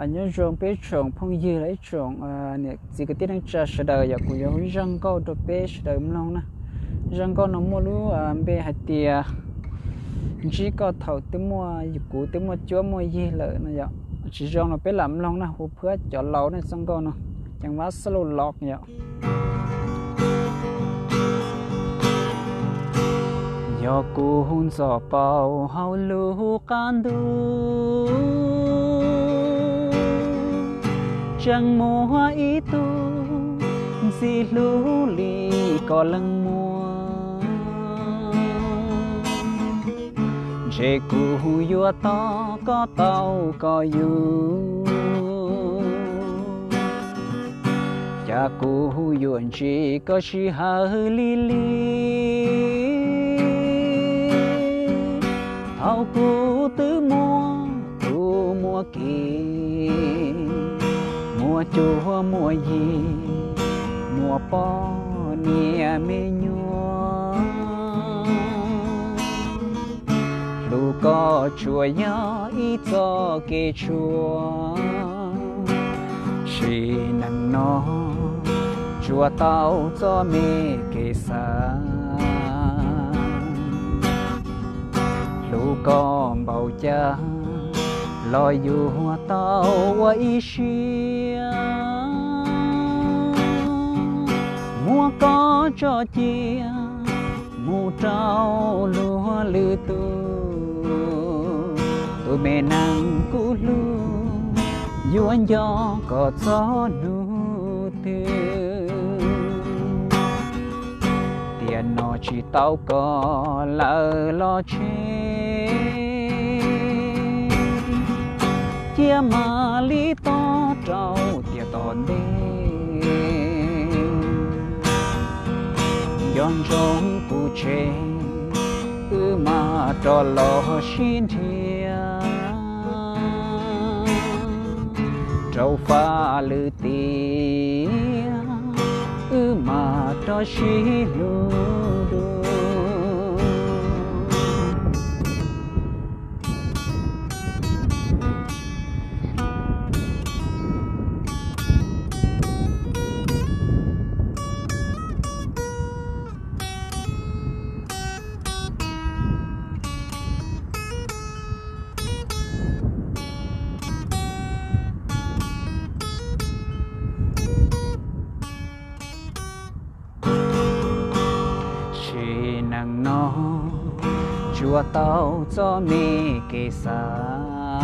Nyob zoo peb tsoom phooj ywg los ib tsoom niam txiv kwv tij neej tsa sawv daws yom, kuv yuav hu zaj nkauj rau peb sawv daws mloog na. Zaj nkauj no muaj lub npe hais tias ntsib koj thaum twb muaj, kuv twb muaj cuab muaj yig lawm no yom. Tsis zoo los peb lam mloog na, hu phwab cov laus ne txoj nkauj no. Ceev Vab Xab Lus Los yom. Yog kuv ntxov paum hauv lub qab ntuj, tseem muaj ib tug ntxim hlub li koj leej muag, ntshe kuv yuav tos koj tau koj yug. Cas kuv yuav ntsib koj sij hawm lig lig, thaum kuv twb muaj tub muaj ki, muaj cuab muaj yig, muaj poj niam me nyuam. Hlub koj tsuas yog ib txoj kev tshuam, sim neej no tsuas tau txoj me kev xav. Hlub koj npaum cas los yuav tau ua ib siab, muab koj tso cia mus rau luag lwm tus. Tus me neeg kuv hlub yuav nco koj txog hnub twg? Tiam no tsis tau koj lawm los tseg, cia mam li tos rau tiam tom ntej. Nco ntsoov kuv tseg, wb mam rov los sib nrhiav rau fab lwm tiam, wb mam rov sib hlub dua. Sim neej no tsuas tau txoj me kev xav,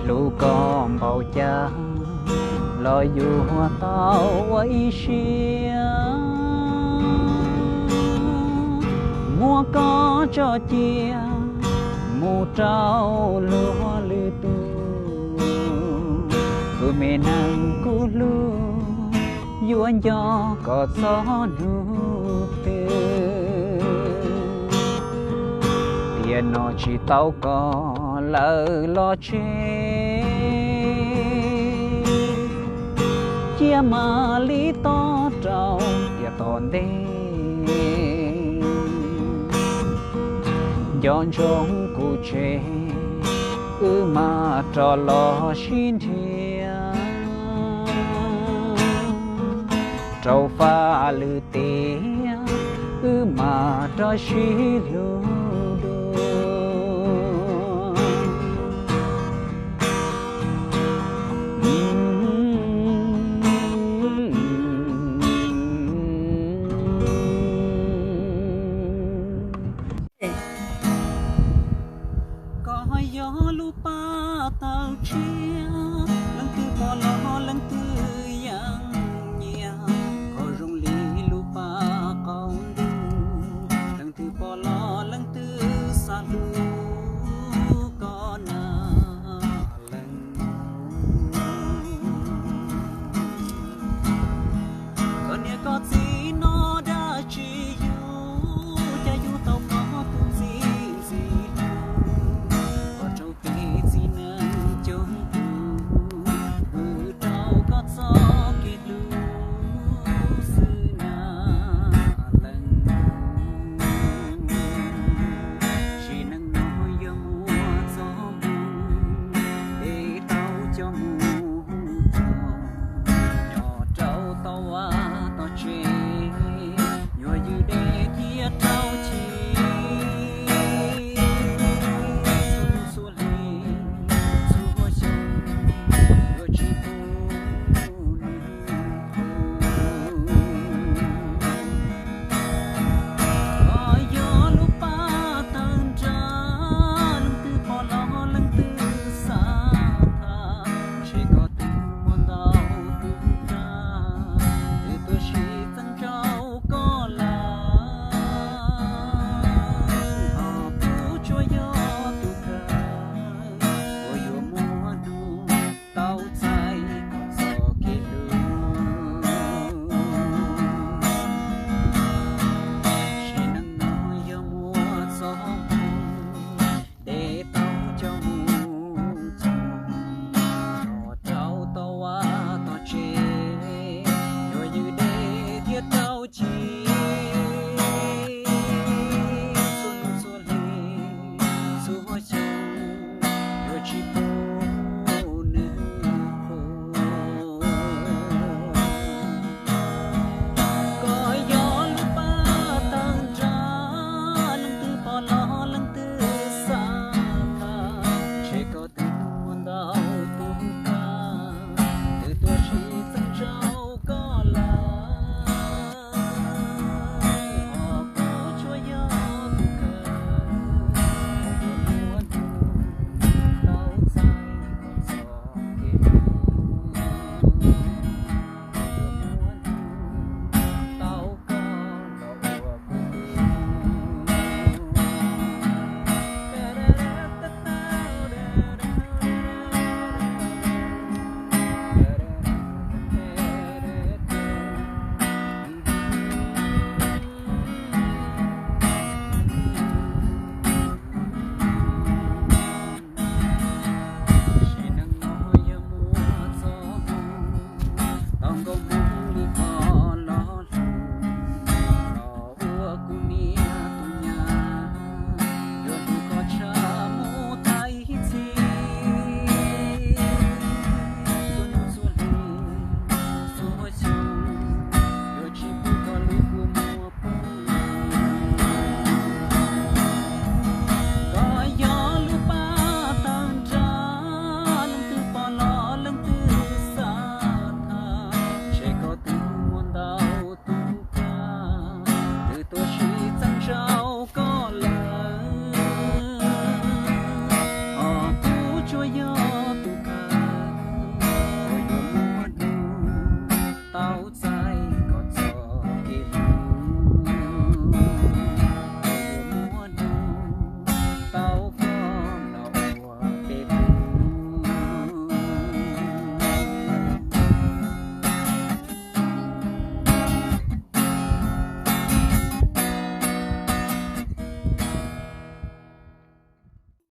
hlub koj npaum cas los yuav tau ua ib siab, muab koj tso cia mus rau luag lwm tus. Tus me neeg kuv hlub yuav nco koj txog hnub twg? Tiam no tsis tau koj lawm los tseg, cia mam li tos rau tiam tom ntej. Nco ntsoov kuv tseg, wb mam rov los sib nrhiav rau fab lwm tiam, wb mam rov sib hlub dua. Koj yog lub paj tawg tshiab